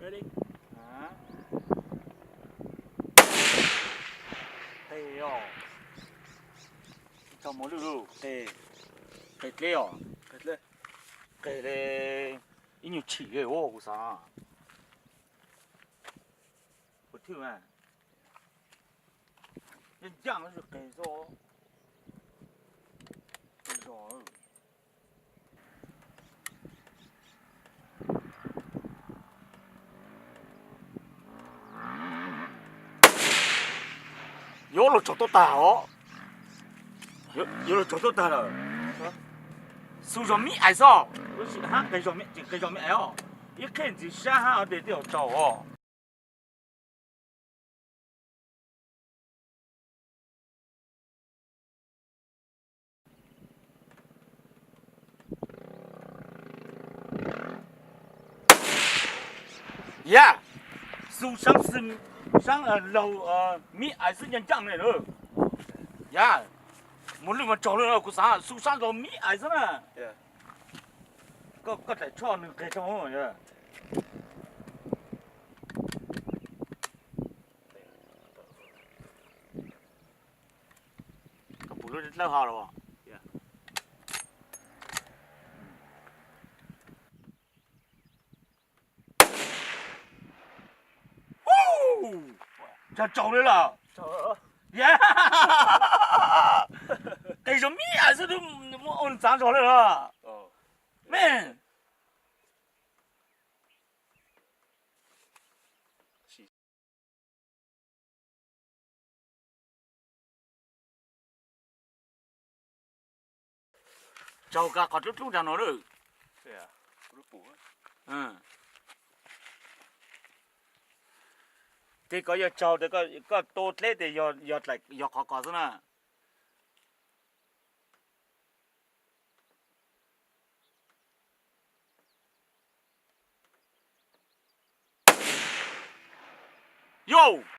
Qe os. Tsis tau mos lwj lauj, qe, qe dleb os. Qe li ib nyuag tshim li kuv xav. Puas thwj mas? Ncaj ncaj no qe xwb. Qe zog. Yuav los tsaug tuaj tag os. Yuav los tsaug tuaj tag lawm. Xu zog mib ais xwb. Qe zog mib ais os. Ib qhej ntxiv sab hab tes twb yuav tsaug os. Yam, xu sab xwb, sab laug mib ais xwb ncaj ncaj ne. Yam, mos lwj mas tsaug li, kuv xav xu sab laug mib ais xwb na. Koj daim tshuaj nws qeg tsaug. Koj pum lub dawb hau los? Tsaug tsaug li lawm. Yam, qe zog mib ais xwb, muab ua ntxav zog li lawm. Me, tsaug kag qhov dlub dlub nrag no lawm. Tes koj yog tsaug tes koj tua dleb tes yog qhov ko xwb na. Yog,